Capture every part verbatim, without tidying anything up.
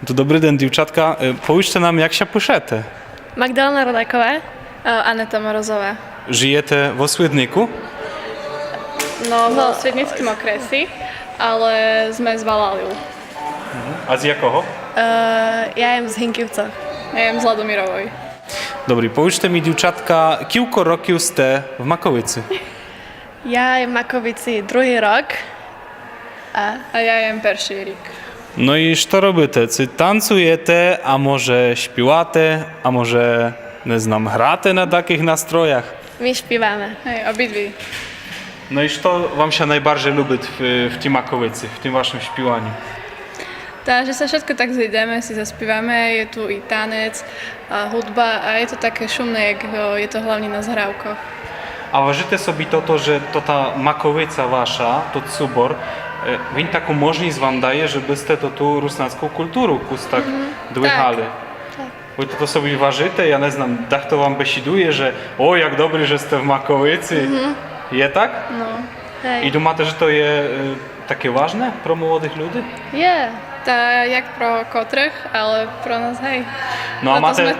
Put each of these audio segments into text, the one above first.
То добрый ден, дівчатка. Е, повіджте нам, як ся пишете? Magdalena Rodakova. E, Aneta Morozová. Жиєте во Свиднику? No, vo Svidnickém okresí, ale sme z Valaliu. А з якого? E, ja jem z Hinkivcov. Ja jem z Ladomirovoj. Добрі, повіджте мі, дівчатка, кілько років сте в Маковици? Ja jem v Makovici druhý rok. A ja jem першый рік. Но і што робите? Ци танцюєте, а може шпівате, а може, не знам, грате на такых настроях? My špívame. Hej, obidvi. Но і што вам ся найбаржей любить в, в тій Маковици, в тім вашім шпіваню? Та, же sa вшытко так зыдеме, si zaspívame, je tu i tanec, a hudba, a je to také šumné, jak, e, je to hlavne na zhrávkoch. А важите собі тото, же тота Маковиця ваша, тот субор, е, він таку можность вам дає, же бы сте тоту руснацку културу кус так двигали? Так. Вы тото собі важите, я не знам, дахто вам бесідує, же: «О, як добрі, же сте в Маковици». Є так? Но. Гей. І думате, же то є, е, таке важне про молодых люди? Є. Та як про котрых, але про нас, гей. Но а мате,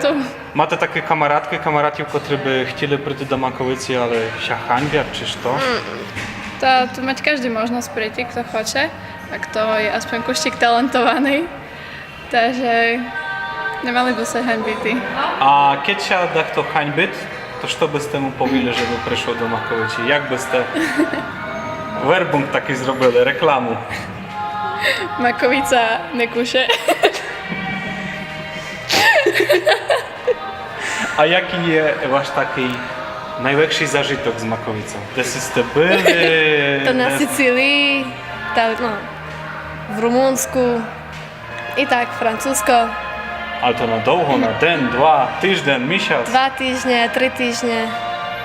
мате такы камараткы, камаратів, котры бы хотіли прийти до Маковиці, але ся ганьбят, чи што? Та ту мать каждый можность прийти, хто хоче, а хто є аспонь кущик талантованый. Та же не мали бы ся ганьбити. А кедь ся дахто ганьбит, то што бы сте му повіли, же бы пришов до Маковиці? Як бы сте вербунґ такый зробили, рекламу? Makovica не куше. А якый є ваш такый найвекшый зажиток з Маковицов? Де сте были? Та на Сицилії, та, но, в Румунску. І так, Французско. Але то на довго, на ден, два, тыжден, місяц? Два тыжне, три тыжне.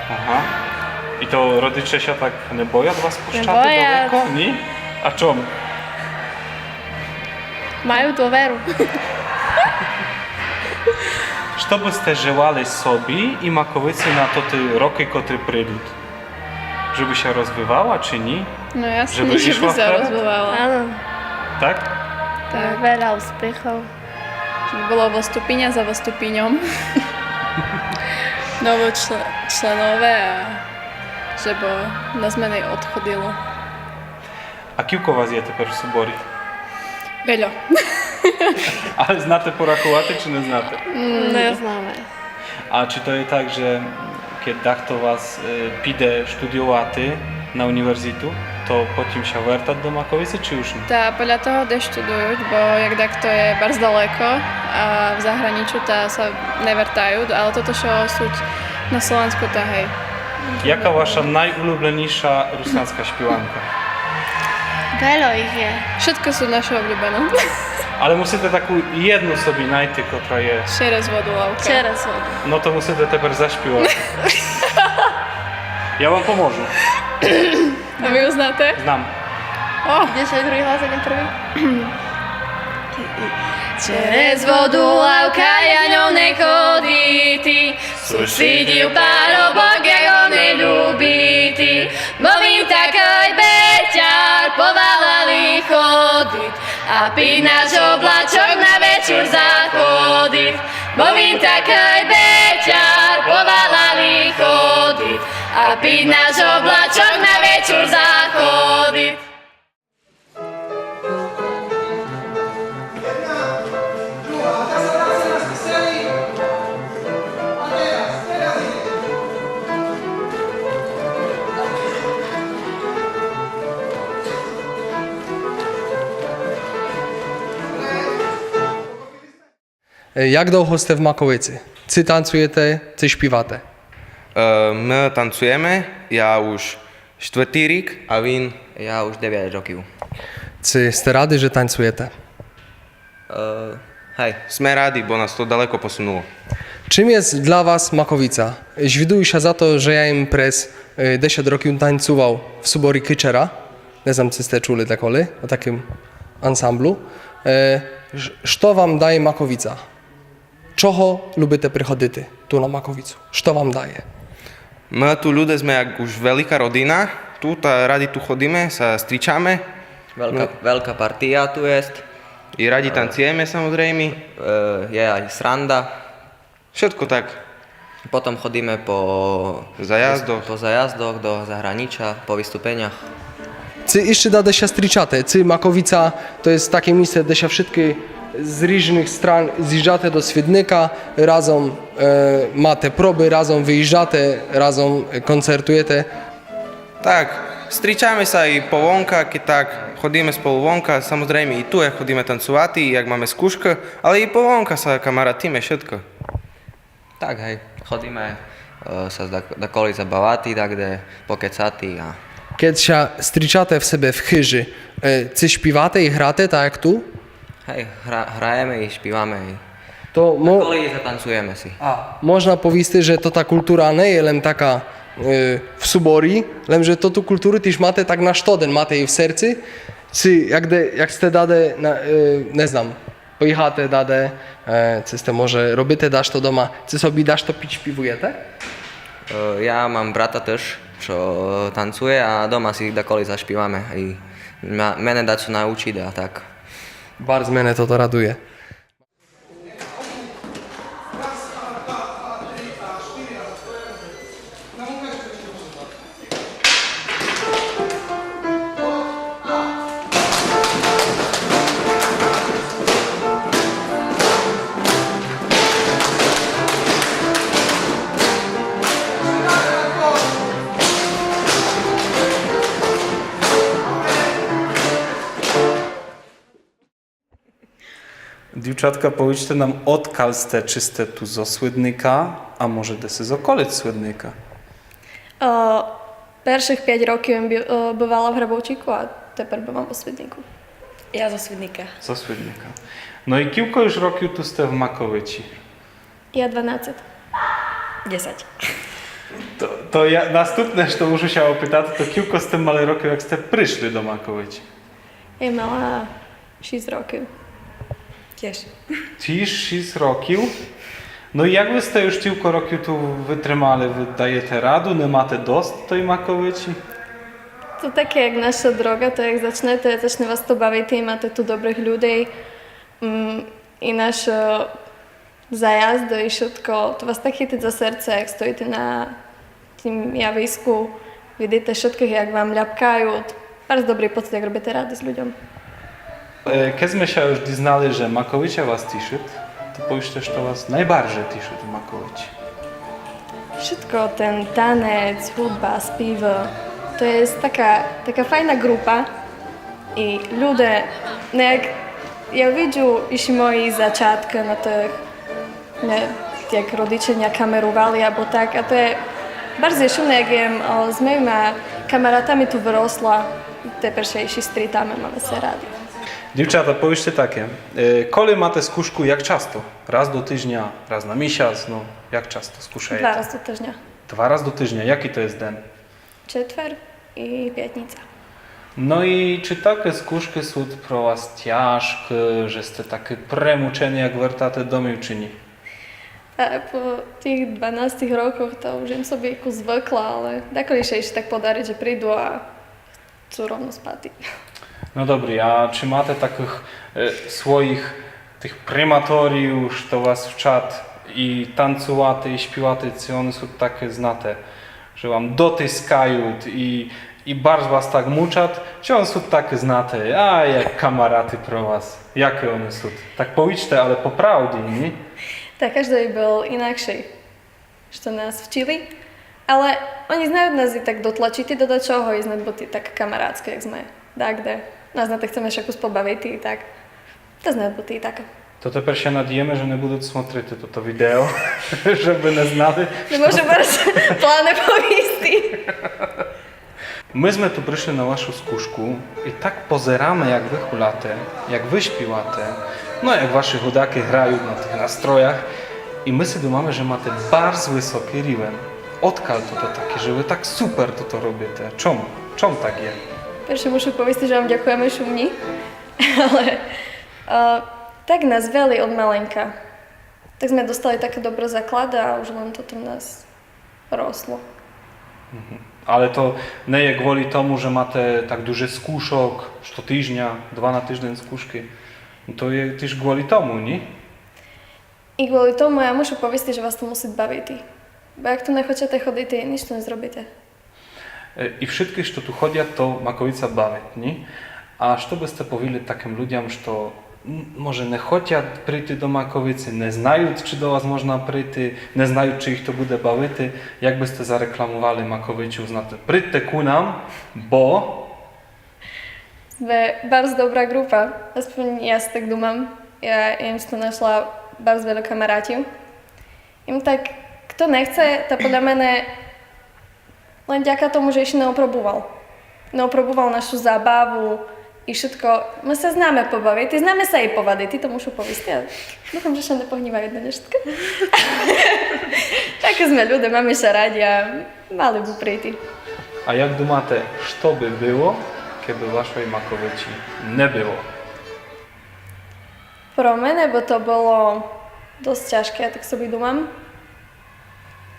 Ага. І то родиче ся так не боят вас пущати далеко? Ні? А чом? Маю доверу. Што бы сте желали собі і Маковиці на тоты рокы, котры прийдут? Же бы ся розвивала, чи ні? Но ясне, же бы ся розвивала. Ано. Так? Так. Вельо успіхов. Же бы было выступіня за выступіньом. Нові чле-, членове, а же бы нас меней одходило. А кілько вас є тепер в суборі? Вельо. Але знате пораховати, чи не знате? Не знаме. А чи то є так, же кедь дахто вас, е, піде штудіовати на універзіту, то потім ся вертат до Маковиці, чи уж ні? Та поля того, де штудуют, бо як дахто є барз далеко, а в загранічу, та ся не вертают, але тото, што сут на Словенску, та гей. Яка ваша найулюбленіша руснацка шпіванка? Вельо їх є. Вшыткы сут нашы улюблены. Але мусите таку єдну собі найти, котра є. Через воду лавка. Через воду. Но то мусите тепер зашпівати. Я вам поможу. А вы ю знате? Знам. О! Ідеш як другый глас, як первый? Через воду лавка, я ньов не ходити, сусідів парубок, як го не любити, бо він такый бетяр, по валалі ходит, а під наш облачок на вечур заходит. Бо він такый бетяр, по валалі ходит, а під наш облачок на вечур заходит. Е, як довго сте в Маковиці? Ци танцюєте, ци шпівате? Е, мы танцюєме, я уж штвертый рік, а він? Я уж девять років. Ци сте ради, же танцюєте? Е, гей, сме ради, бо нас то далеко посунуло. Чим єст для вас Маковица? Звідую ся за то, же я єм през, е, десять років танцював в суборі Кичера. Не знам, ци сте чули даколи о такым ансамблю. Е, ш-, што вам дає Маковица? Чого любите приходити ту на Маковицю? Што вам дає? Мы ту люде сме як уж велика родина. Ту та ради ту ходиме, ся стрічаме. Велика, велика партія ту єст. І раді танцюєме, самодейме. Е, є ай сранда. Вшытко так. Потом ходиме по заязд-, по заязд-, до загранича, по выступенях. Ци іщы даде ся стрічате? Ци Маковица то єст таке місце, де ся вшыткы з ріжных стран зіжджате до Свидника, разом, е, мате пробы, разом выїжджате, разом, е, концертуєте? Так, стрічаме ся і повонка, кедь так, ходиме сполу вонка, самодейме і ту, як ходиме танцовати, і як маме скушкы, але і повонка ся камаратиме, вшытко. Так, гей, ходиме, е, ся дак-, даколи забавати, так де покецати а... Кедь ся стрічате в себе в хыжи, е, ци шпівате і грате, так як ту? Гей, гра-, граєме і шпіваме і... То мо-, даколи і затанцуєме си. А, можна повісти, же то та култура не є лем така, е, в суборі, лем же то ту културу тіж мате так на штоден, мате ї в серци. Ци як де, як сте даде на, е, не знам, поїхате даде, е, ци сте може робите дашто дома, ци собі дашто підшпівуєте? Е, я мам брата тіж, што танцує, а дома си даколи зашпіваме. І ма-, мене дацо научіт а так. Барз мене тото радує. Дівчатка, повічте нам, одкаль сте, чи сте ту зо Свидника, а може деси з околиць Свидника? Е, першых пять років єм бі-, е, бывала в Грабовчику, а тепер бывам у Свиднику. Я зо Свидника. Зо Свидника. Но і кілько уж років ту сте в Маковичі? Я дванадцять. Десять. То, то я, наступне, што мушу ся опытати, то кілько сте мали років, як сте пришли до Маковичі? Я мала шість років. Тіж. Тіж шість років. Но і як вы сте уж тілько років ту вытримали? Вы даєте раду, не мате дост той Маковичі? То таке, як наша дрога, то як зачнете, зачне вас то бавити, і мате ту добрых людей. М, і наш, е, заязд і вшытко, то вас так хитить за серце, як стоїте на тім явиску, видите вшыткых, як вам ляпкають. Барз добрый поцит, як робите радость людям. Е, кедь зме ся уж дізнали, же Маковича вас тішыт, то повічте, што вас найбарже тішыт в Маковичі? Вшытко, тен танец, гудба, співы. То єст така, така файна ґрупа. І люде, не як я виджу, іщы мої зачаткы на тых, не, як родиче ня камерували або так, а то є барз шумне, як єм, о, з моїма камаратами ту выросла, тепер ся іщы стрітаме, маме ся ради. Дівчата, повічте таке, е, коли мате скушку, як часто? Раз до тыжня, раз на місяц, но, як часто скушаєте? Два раз до тыжня. Два раз до тыжня. Якый то є ден? Четвер і пятніца. Но і чи такы скушкы сут про вас тяжкы, же сте такы премучены, як вертате домів, чи ні? Е, по тых дванадцять роках то уж єм собі якось звыкла, але деколи ся іщы так подарить, же приду а цу ровно спати. Но добрі, а чи мате такых, е, своїх тых приматорів, што вас вчат і танцовати, і шпівати, ци они сут такы, знате, же вам дотискають і, і барз вас так мучат, ци они сут такы, знате, а як камараты про вас? Якы они сут? Так повічте, але по правді, ні? Так каждый был інакшый, што нас вчили. Але они знають нас і так дотлачити до дачого і знають быти так камаратсько, як зме дагде. Нас на те хцеме ся кус побавити і так. Та знають быти і так. То тепер ся надієме, же не будуть смотрити тото відео, жебы не знали. Не можу барз планы повісти. Мы зме ту пришли на вашу скушку і так позераме, як вы гуляте, як вы шпівате, но як вашы гудакы грають на тых настроях. І мы си думаме, же мате барз высокый рівень. Одкаль тото таке, же вы так супер тото робите? Чом? Чом так є? Перше мушу повісти, же вам дякуєме шумні. Але, е, так нас вели од маленька. Так зме достали такы добры заклады а уж лем тото в нас росло. Мгм. Але то не є кволі тому, же мате так дуже скушок, што тыжня, два на тыждень скушкы? То є тіж кволі тому, ні? І кволі тому я мушу повісти, же вас то мусит бавити. Бо як ту не хочете ходити, ніч ту не зробите. Е, і вшыткых, што ту ходят, то Маковица бавит, ні? А што бы сте повіли такым людям, што, м, може, не хотят прийти до Маковиці, не знають, чи до вас можна прийти, не знають, чи їх то буде бавити, як бы сте зарекламовали Маковицю, знати, прийдьте ку нам, бо... Сме барз добра ґрупа, аспонь я си так думам. Я, я єм си ту нашла барз вельо камаратів. Єм так, хто не хце, та подля мене лен дяка тому, же іщі не опробовал. Не опробовал нашу забаву і вшытко. Мы ся знаме побавити, знаме ся і повадити, то мушу повісти. Я дуфам, же ся не погнівають на нє вшытко. Такі сме люде, маме ся раді а мали бы прийти. А як думате, што бы было, кебы вашой Маковиці не было? Про мене бы то было досц тяжке, я так собі думам.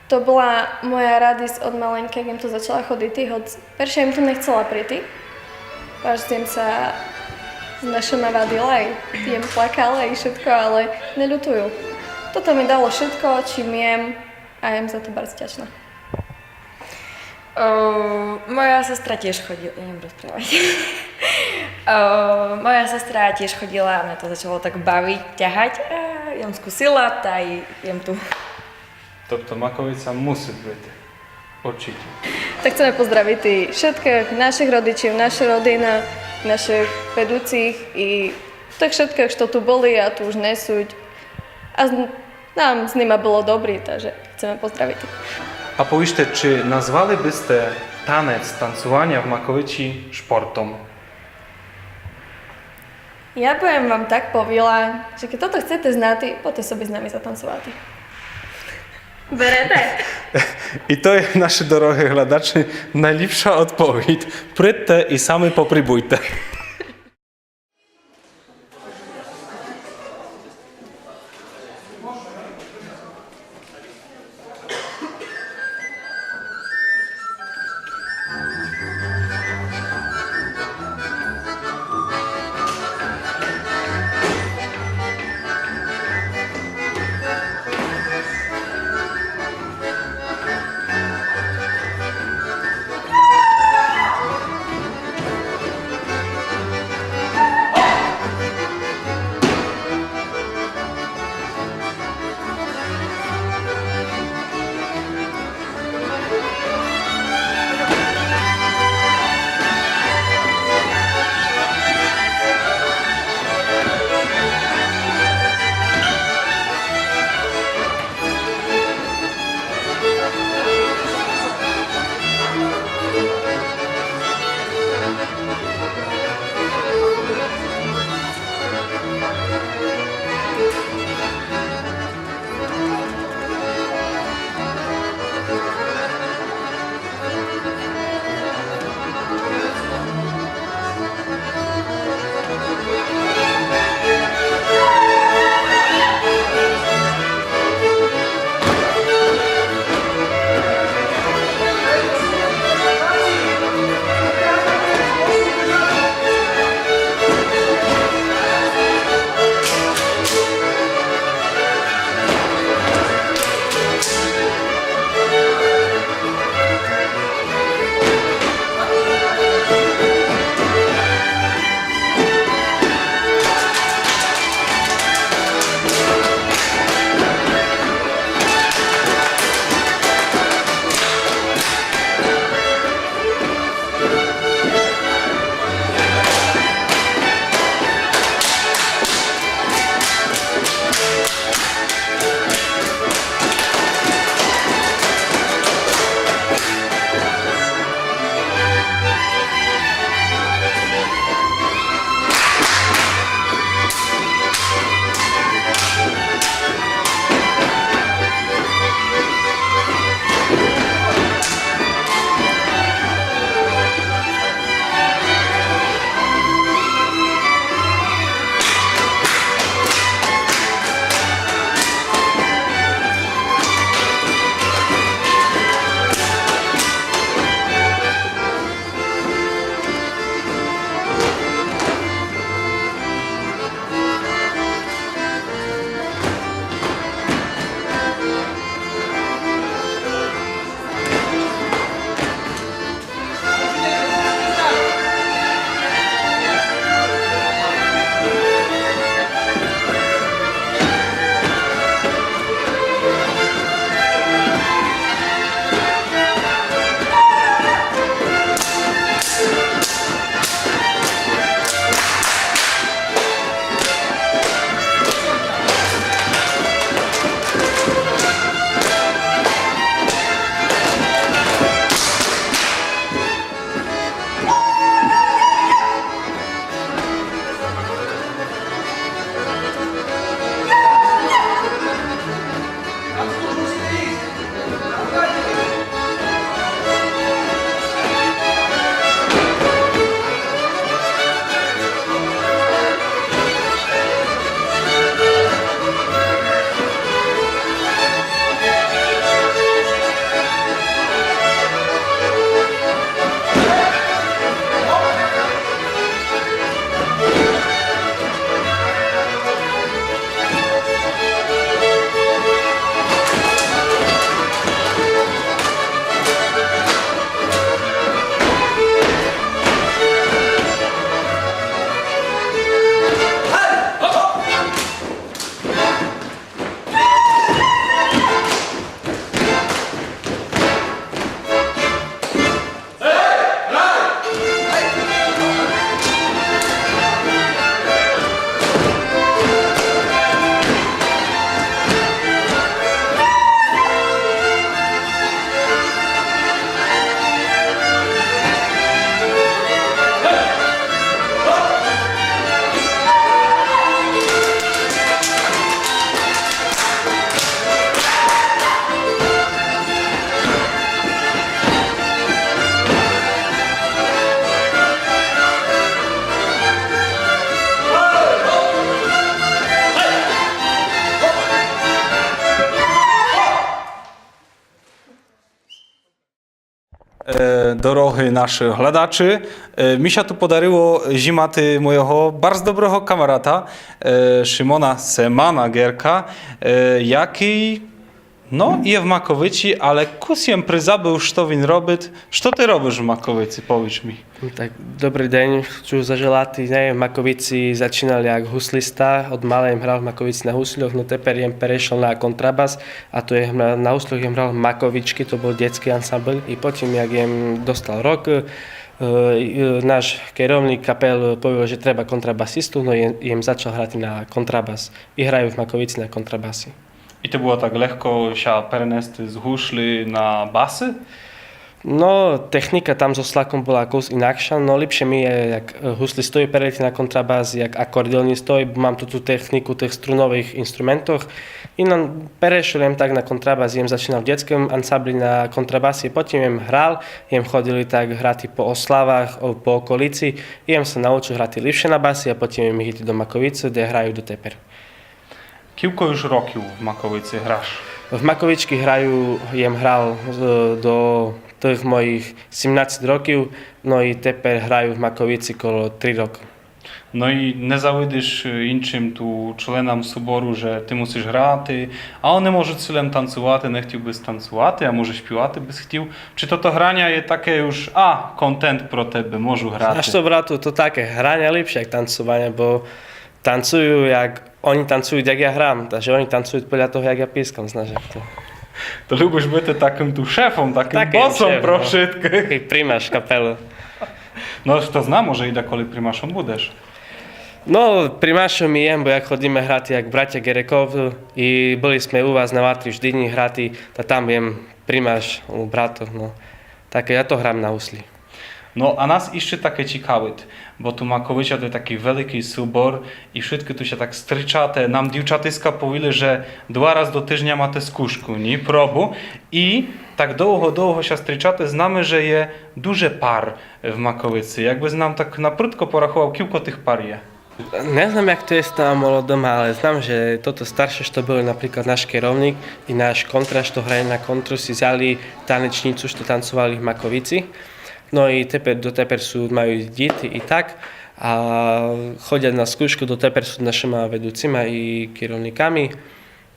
То была моя радіст од маленька, як єм ту зачала ходити, гоц перше єм ту не хцела прийти. Баш єм ся з нашыма вадила, і єм плакала і вшытко, але не лютую. Тото ми дало вшытко, чим єм, а єм за то барз вдячна. Е, моя сестра тіж ходила, ідем розпрávати. Е, моя сестра тіж ходила, мене то зачало так бавити, тягати. Е, єм скусила, та й єм ту. Тобто Маковиця мусит быти. Урчіто. Так хцеме поздравити вшыткых нашых родичів, нашу родину, нашых ведуцих і тых вшыткых, што ту были а ту уж не суть. А з-, нам з нима было добрі, так же хцеме поздравити. А повіжте, чи назвали бы сте танец, танцованя в Маковиці шпортом? Я бы єм вам так повіла, же кед тото хцете знати, подте собі з нами затанцовати. Берете? І то є, нашы дорогы глядачі, найліпша одповідь. Прийдьте і самі попробуйте. Е, дорогы нашы глядачы, е, мі ся ту подарило зімати мойого барз доброго камарата, е, Шимона Семана Герка, е, якый, но, є в Маковици, але кус єм призабыл, што він робит. Што ты робиш в Маковици, повіж мі? Так, добрый день, хочу зажелати. Я єм в Маковици зачинал як гуслиста, од мала єм грал в Маковици на гусльох, но тепер єм перешол на контрабас, а то єм на, на гусльох єм грал Маковичкы, то бул дєтскый ансамбл. І потім, як єм достал рок, е, е, наш керовник капелы повіл, же треба контрабасисту, но єм, єм зачал грати на контрабас. І граю в Маковици на контрабаси. І то было так легко ся перенести з гуслі на басы? Но, техніка там зо слаком была кус інакша, но ліпше мі є, як, е, гуслистові перейти на контрабас, як акордеонистові, бо мам ту, ту техніку тых струновых інструментох. І но, перешол єм так на контрабас, єм зачинал в дєтскым ансамблі на контрабасі, потім єм грал, єм ходил так грати по ославах, о, по околици, єм ся научил грати ліпше на басі, а потім єм міг іти до Маковици, де граю дотепер. Кілько юж років в Маковици граш? В Маковичкы граю, єм грал, е, до тых моїх сімнадцет років, но і тепер граю в Маковици коло три рокы. Но і не завидиш, е, іншым ту членам субору, же ты мусиш грати, а они можуть си лем танцовати, не хотів быс танцовати, а може шпівати быс хотів. Чи тото граня є таке юж, а, контент про тебе, можу грати? Знаш што, брату, то таке, граня ліпше як танцованя, бо танцую, як они танцують, як я грам, та же они танцують поля того, як я піскам, знаш, як то. То любиш быти такым ту шефом, такым босом про вшыткых. Такый примаш капелы. Но, хто зна, може і даколи примашом будеш. Но, примашом і єм, бо як ходиме грати, як братя Герековы, і были сме у вас на Ватри в Ждині грати, та там єм примаш у братох, но. Так я то грам на гуслі. Но, а нас іщы таке цікавит, бо ту Маковиця то є такый великый субор, і вшыткы ту ся так стрічате. Нам дівчатиска повіли, же два раз до тыжня мате скушку, ні? Пробу. І так довго-довго ся стрічате. Знаме, же є дуже пар в Маковици. Якбыс нам так напрудко пораховав, кілько тых пар є? Не знам, як то є з тыма молодыма, але знам, же тото старше, што были, наприклад наш керовник і наш контра, што грає на контру, си взяли танечніцу, што танцовали в Маковици. Но і тепер, дотепер сут, мают дїти і так. А ходят на скушку, дотепер сут нашыма ведуцима і керовниками.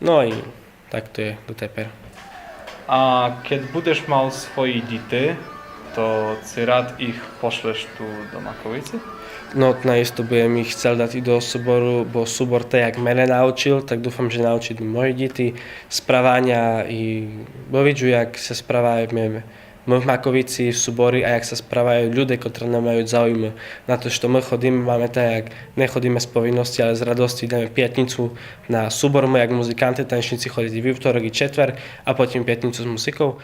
Но і так то є дотепер. А кед будеш мал свої дїти, то ци рад їх пошлеш ту до Маковици? Но, наїсто будзем їх хцел дати до субору, бо субор так як мене научил, так дуфам, же научит і мої дїти справаня і, бо виджу, як ся справаме мы в Маковици, в суборі, а як ся справают люде, котры не мают зауйму на то, што мы ходиме, маме так, як не ходиме з повинности, але з радости, ідеме пятницу на субор, мы як музиканты, танечніци ходят і вівторок, і четвер, а потім пятницу з музиков.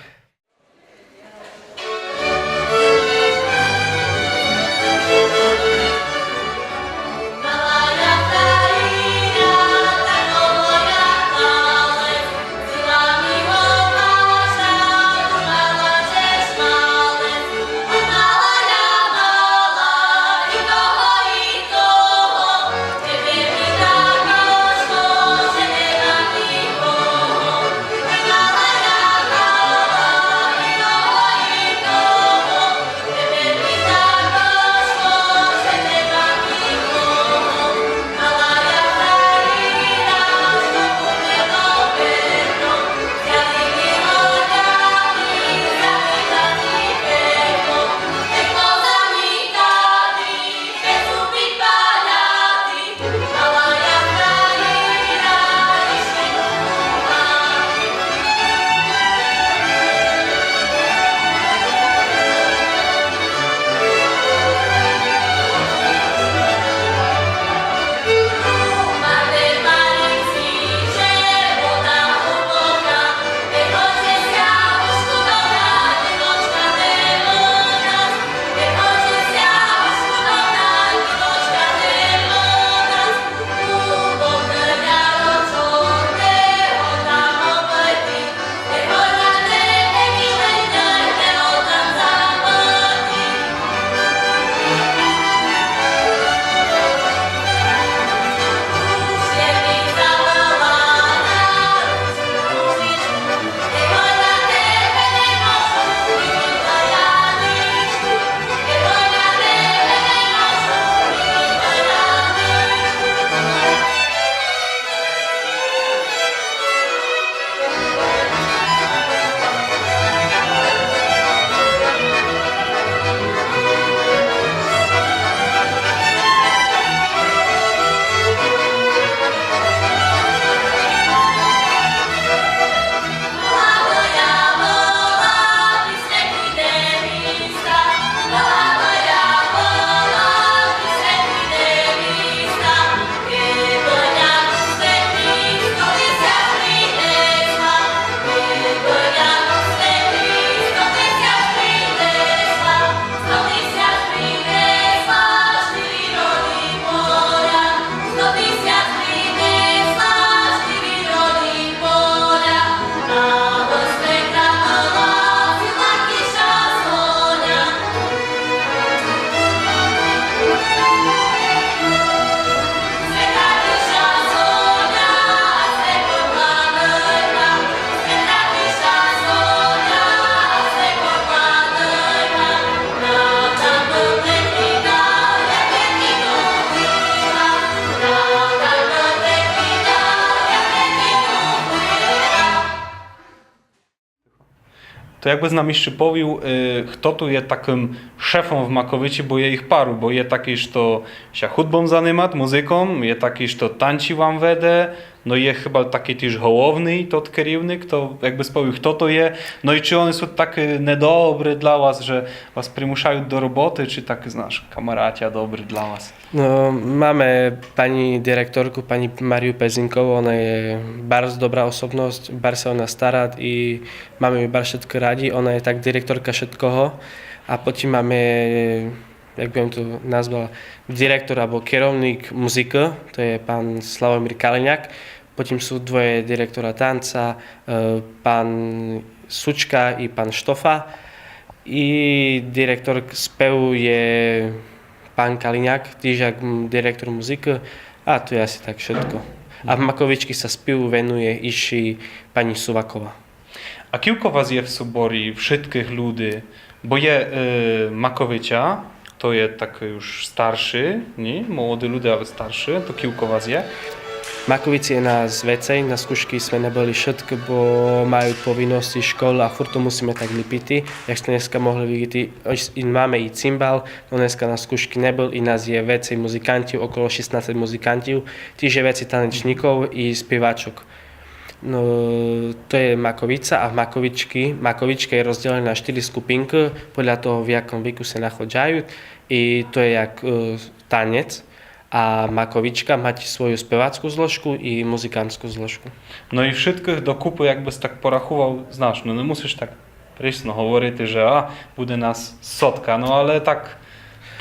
То якбыс нам іщы повіл, е, хто ту є такым шефом в Маковици, бо є іх пару, бо є такій, што ся худбом занимат, музыком, є такій, што танці вам веде, но є хыба такій тіж головный тот керівник, то якбыс повіл, хто то є, но і чы они сут такы недобры для вас, же вас примушают до роботы, чы так, знаш, камаратя добры для вас? No, mamy pani dyrektorku, pani Mariu Pezinkovą, ona je bardzo dobra osobnost, bardzo się o nas stara i mamy ju bardzo wszystko radzi. Ona je tak dyrektorka wszystkiego, a potem mamy, jak bym to nazwał, dyrektor albo kierownik muzyki, to je pan Sławomir Kaliniak. Potem są dwoje dyrektora tańca, e, pan Suczka i pan Sztofa. I dyrektor spełu je pan Kaliniak, téż jak, mm, dyrektor muzyki, a to je asi tak wszëtkò. A w Makowiczkì sa spełu wenuje iszczi pani Suwakowa. A kілько вас є в соборі, wszëtkëch люди? Бо є, е, Макowicя, то є такый уж старшый, ні? Молоды люде, але старшый, то кілько вас є? Макоwicy є нас веcej, на скучкы сме не были wszëtkë, бо мають повинности, школы, а фурт то мусиме так ліпити. Як сте днеска могли видіти, ось і маме і цимбал, но днеска на скучкы не был, і нас є веcej музыкантів, около шістнадцет музыкантів, тіж є веcej танечників і співачок. Но, то є Макоwica, а в Макоwiczkì, Макоwiczka є розділена на штыри скупинкы, подля того, в якым віку ся находжають, і то є як, е, танець, а Макоwiczka мать свою співацку зложку і музыкантску зложку. Но і wszëtkëch докупы, якбыс так порахував, знаш, но не мусиш так присно говорити, же, а, буде нас сотка, но але так,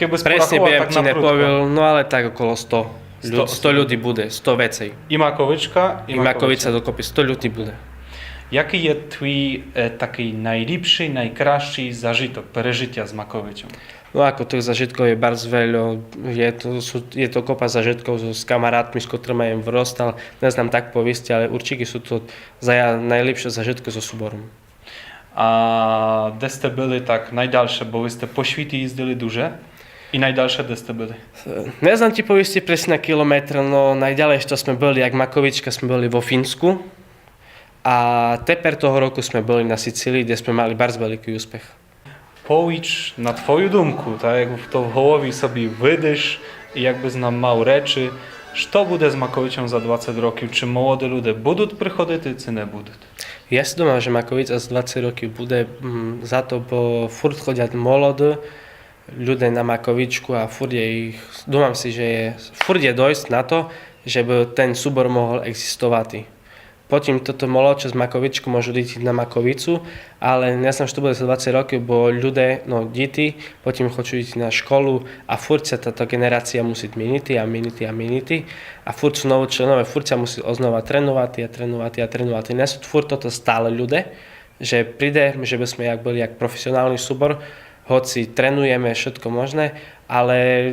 кебыс порахував так на прудко. Пресні бым ци не повіл, но але так около сто. Сто люд-, сто особ. Люді буде, сто веcej. І Макоwiczка, і Макоwica докупы сто люді буде. Якый є твій, е, такый найліпшый, найкрасшый зажыток, пережытя з Макоwiczą? Но, ако тых зажытков є барз вельо, є то, су, є то копа зажытков з, з камаратми, з котрыма єм выростал. Не знам так повісти, але урчіто су то за я найліпше зажыткы зо субором. А де сте были так найдальше, бо вы сте по світі їздили дуже? І найдальше де сте были? Е, не знам ті повісти пресні на кілометры, но найдалей, што сме были, як Макоwiczka, сме были во Фінску. А тепер того року сме были на Сіцілії, де сме мали барз великый успіх. Повідж на твою думку, так як то в голові собі видиш і якбыс нам мав речы, што буде з Маковицом за двадцет років? Чы молоды люде будуть приходити, ци не будуть? Я си думам, же Маковица за двадцет років буде, м, за то, бо фурт ходять молоды люде на Маковичку а фурт є їх, думам си, же є, фурт є дойсц на то, жебы тен субор могол екзистовати. Потім тото молодше з Маковичку можуть іти на Маковицу, але не знам, што буде за двадцет років, бо люде, но, діти, потім хочуть іти на школу а фурт ся тата ґенерація мусить мінити а мінити а мінити. А фурт су новы членове, фурт ся мусить ознова треновати а треновати а треновати. Не су фурт тото стале люде, же приде, жебы сме як были як професіоналный субор, гоци тренуєме, вшытко можне, але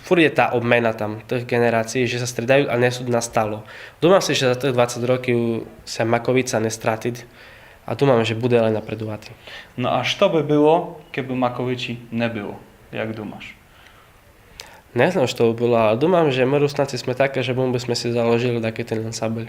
фурт є та обмена там тых ґенерациі, же ся стридають а не су настало. Думам си, же за тых двадцет років ся Маковица не стратить а думам, же буде лен напредувати. Но а што бы было, кебы Маковици не было, як думаш? Не знам, што бы было, але думам, же мы, Руснаци, сме такі, же мы бы сме си заложили такый тен ансамбль.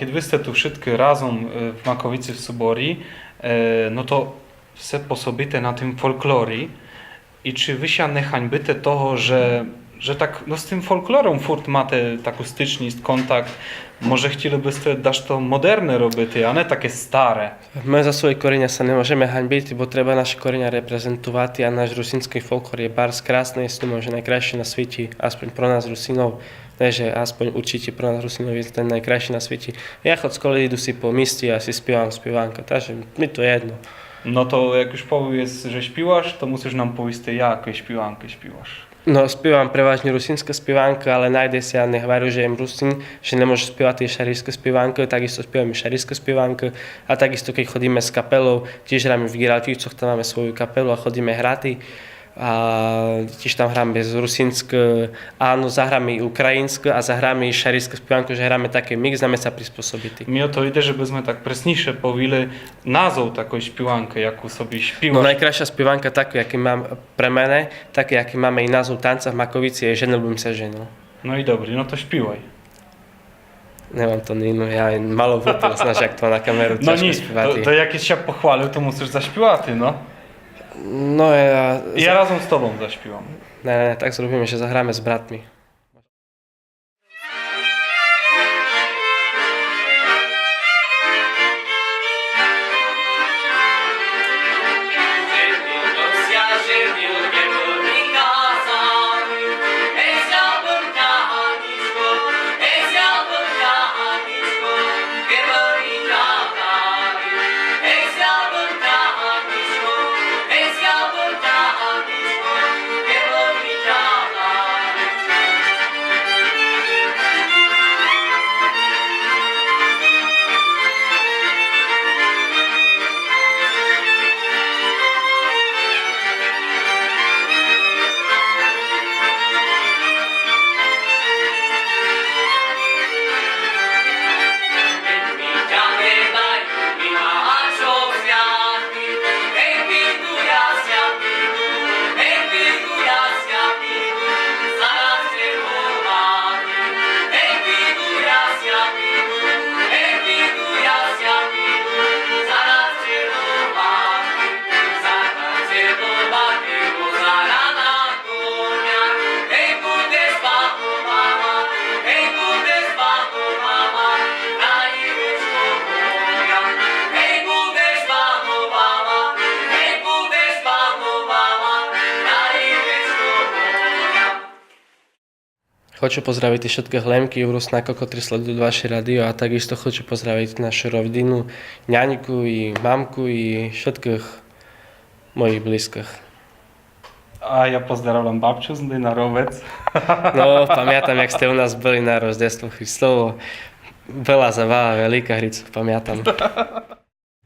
Кедь вы сте ту вшыткы разом, е, в Маковици в соборі, е, но то все пособите на тым фолклорі. І чи вы ся не ганьбите того, же, же так, но, з тым фолклором фурт мате таку стычніст, контакт? Може, хтіли бы сте дашто модерне робити, а не таке старе? Мы за свої кореня ся не можеме ганьбити, бо треба наші кореня репрезентовати, а наш русиньскый фолклор є барз красный, я думам, же найкрасшый на світі, аспонь про нас Русинов, не же аспонь, урчіте про нас Русинов є тот найкрасшый на світі. Я хоц коли іду си по місті, я си співам співанкы, так же мі то єдно. Но то як уж повієш, же шпіваш, то мусиш нам повісти, якы шпіванкы шпіваш. Но, співам преважні русиньскы співанкы, але найде ся, не гварю, же єм Русин, же не можу співати і шарийскы співанкы, так істо співам і шарийскы співанкы, а так істо, кедь ходиме з капелов, тіж граме в Ґіралтівцох, там маме свою капелу а ходиме грати. А тіж там граме з русиньскы, а но, заграме і україньскы, а заграме і шарийскы співанкы, же граме такый мікс, знаме ся приспособити. Мі о то іде, жебы сме так преснійше повіли назов такой шпіванкы, яку собі шпіваш. Но, найкрасша співанка така, яку мам, пре мене, так, як маме і назов танца в Маковици, є Женил бым ся женил. Но і добрі, но то шпівай. Не мам то ніну, я мало быв, знаш, як то на камеру тяжко співати. Но ні, то, то як єс ся похвалив, то мусиш зашпівати, но. Но, я... Я разом з тобом зашпівам. Не, не, так зробиме, же заграме з братми. Хочу поздравити вшыткых Лемків, Руснаків, котрі следують ваше радіо, а так істо хочу поздравити нашу родину, няньку і мамку і вшыткых моїх близькых. А я поздравлям бабчу з днем народження. Но, памятам, як сте у нас были на Роздество Христово. Была забава велика, грицо, памятам.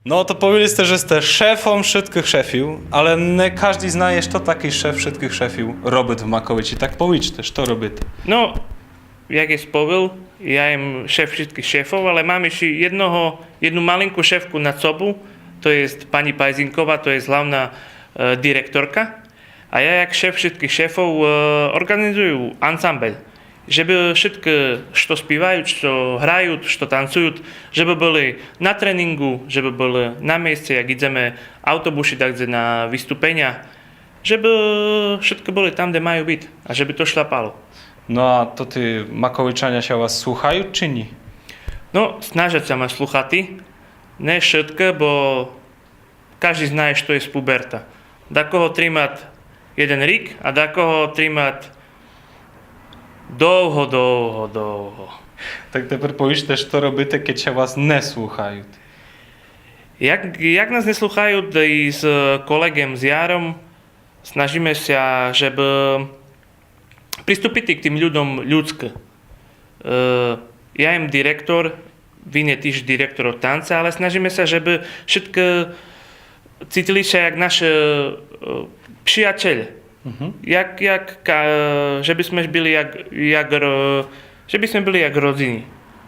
Но, то повіли сте, же сте шефом вшыткых шефів, але не каждый знає, што такый шеф вшыткых шефів робить в Маковичі. Так повіджте, што робите? Но, як єс повіл, я єм шеф вшыткых шефов, але мам іщі єдного, єдну малинку шефку над собов, то єст пані Пайзинкова, то єст главна, е, директорка. А я, як шеф вшыткых шефов, е, орґанізую ансамбель, жебы вшыткы, што співають, што грають, што танцують, жебы были на тренінгу, жебы были на місци, як ідземе автобусі дакдзе на выступеня, жебы вшыткы были там, де маю быти, а жебы то шляпало. Но а то тоты маковичаня ся вас слухають, чи ні? Но, снажать ся ма слухати. Не вшыткы, бо каждый знає, што єст пуберта. Дакого тримат єден рік, а дакого тримат довго, довго, довго. Так тепер повіджте, што робите, кедь ся вас не слухають? Як, як нас не слухають, із, е, колеґом, з Яром, снажиме ся, жебы приступити к тым людом людскы. Е, я єм директор, він є тіж директор од танца, але снажиме ся, жебы вшыткы цітили ся як нашы, е, приятелі. Мгм. Як, як, ка-, жебы сме были як, як ро-, жебы сме были як родзины.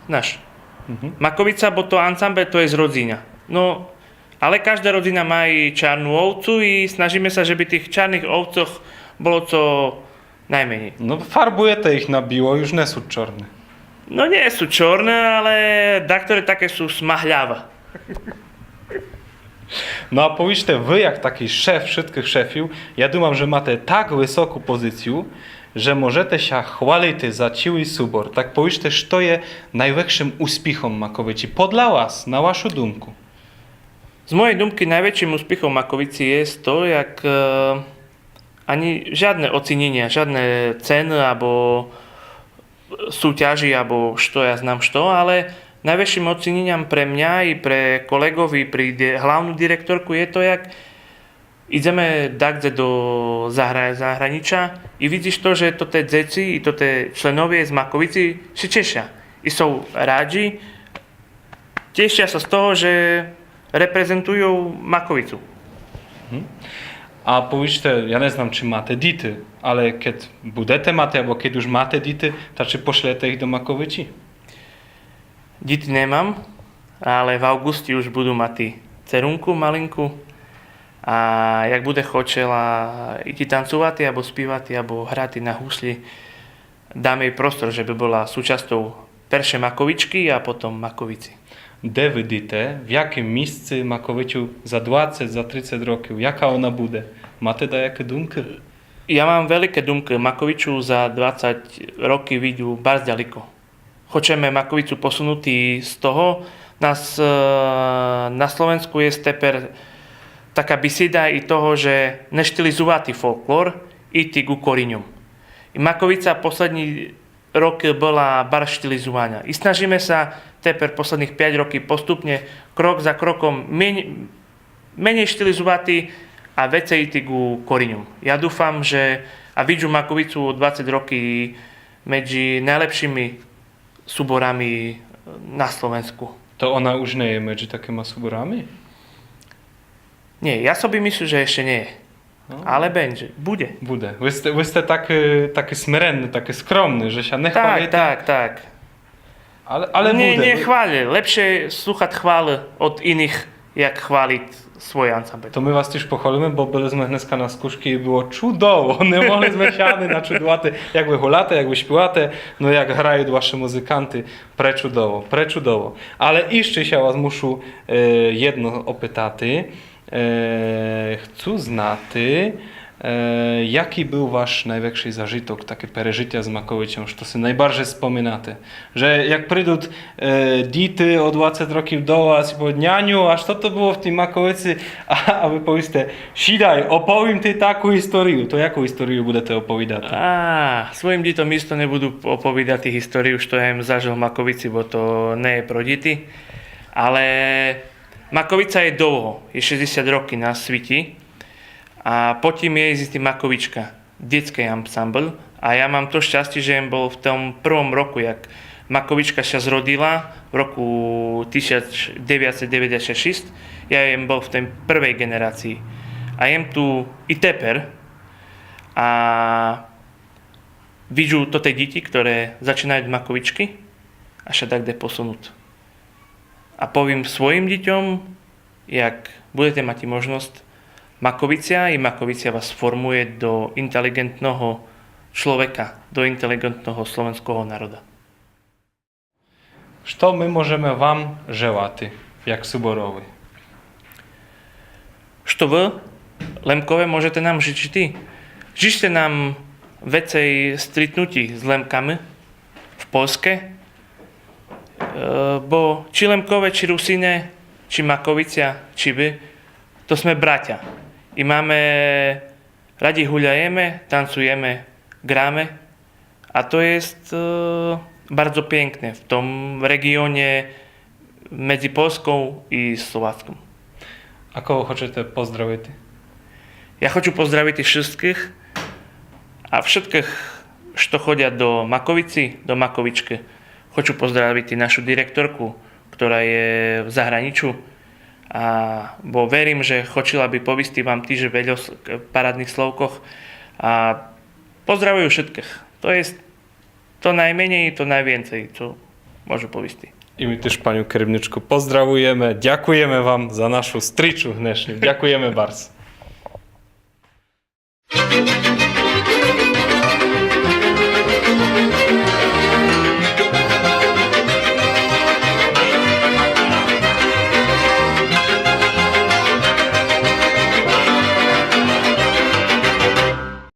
Знаш. Мгм. Маковица, бо то ансамбель, то єст родзина. Но, але кажда родзина ма і чарну овцу і снажиме ся, жебы тых чарных овцох было цо найменєй. Но, фарбуєте їх на біло, уж не суть чорны. Но, нє су чорне, але дакторе таке су смагляве. Но а повіджте, вы, як такій шеф вшыткых шефів, я думам, же мате так высоку позицию, же можете ся хвалити за цілый Субор. Так повіджте, што є найвекшым успіхом Маковиці? Подля вас, на вашу думку. З моєй думкы найвекшым успіхом Маковиці є то, як, е, ани жадне оцінєня, жадне цены або сутяжі, або што я знам што, але найвекшым оцінєням пре мня і пре колеґов, і пре ди-, главну директорку є то, як ідземе дакде до загра-, заграніча і видзиш то, же тоте дзеци і тоте членове з Маковиці ся чеша. І су раді, чеша ся з того, же репрезентую Маковицу. Мгм. А повіджте, я не знам, ци мате діти, але кед будете мати, або кед уж мате діти, та ци пошлєте їх до Маковиці? Діти не мам, але в авґусті уж буду мати церунку маленьку. А як буде хочела іти танцовати, або співати, або грати на гуслї, даме їй простор, же би была сучасцьов перше Маковичкы а потом Маковиці. Де видите, в якым місци Маковицю за двадцять, за трицять років? Яка она буде? Мате даякы думкы? Я мам великы думкы. Маковицю за двадцять років видю барз далеко. Хочеме Маковицю посунути з того. Нас, е, на Словенску є тепер така бесіда і того, же не штилізовати фолклор, іти ку коріньом. І Маковица последні рокы была барз штилізованя. І снажиме ся тепер последніх пять років поступне, крок за кроком, мен-, менєй штилізовати а вецей іти ку коріньом. Я дуфам, же, а виджу Маковицу о двадцять років медзи найлепшыма суборами на Словенску. То она уж не є медзи такыма суборами? Нє, я собі мыслю, же іщы нє є. Но. Але бенже, буде. Буде. Вы сте, вы сте такый, такый смиренный, такый скромный, же ся не хвалите. Так, так, так. Але, але нє, буде. Нє хвалю. Лепше слухати хвалы од іных, як хвалити свій ансамбель. То мы вас тіж похвалиме, бо были сме днеска на скушкы і было чудово. Не могли сме ся ани начудувати, як вы гуляте, як вы співате, но як грають вашы музыканты. Пречудово, пречудово. Але іщы ся вас мушу, е, єдно опытати. Е, хцу знати, е, якый был ваш найвекшый зажыток, такє пережытя з Маковицьом, што си найбарже споминате? Же як придут, е, діти о двадцять років до вас і повідат: «Няню, а што то было в тій Маковици?» А, а вы повісте: «Сідай, оповім ти таку історію». То яку історію будете оповідати? А, своїм дітом істо не буду оповідати історію, што я єм зажыл в Маковици, бо то не є про діти. Але Маковица є довго, є шестдесят років на світі. А потім є істи Маковичка, дітськый ансамбель. А я мам то щастя, же єм был в том првом року, як Маковичка ся зродила в року тисяч девятсот девятдесят шість. Я єм был в тій првей ґенерації. А єм ту і тепер. А виджу то тоты діти, хторы зачинают Маковичкы а ся дакде посунут. А повім своїм дітьом, як будете мати можность, Маковиця і Маковиця вас формує до інтеліґентного чловека, до інтеліґентного словеньского народа. Што мы можеме вам желати, як Суборови? Што вы, Лемкове, можете нам жычыти? Жычте нам вецей стрітнутї з Лемками в Польске, е, бо чи Лемкове, чи Русине, чи Маковиця, чи вы, то сме братя. І маме, раді гуляєме, танцуєме, граме. А то єст, е, барз пєкне в том реґіоне медзи Польском і Словацком. А кого хочете поздравити? Я хочу поздравити вшыткых, а вшыткых, што ходят до Маковиці, до Маковичкы. Хочу поздравити нашу директорку, хтора є в загранічу, а, бо верім, же хочела бы повісти вам тіж вельо с-, парадных словкох. А, поздравую вшыткых. То єст то найменєй, то найвєцей, цо можу повісти. І мы тіж паню керівничку поздравуєме, дякуєме вам за нашу стрічу днешню. Дякуєме барз.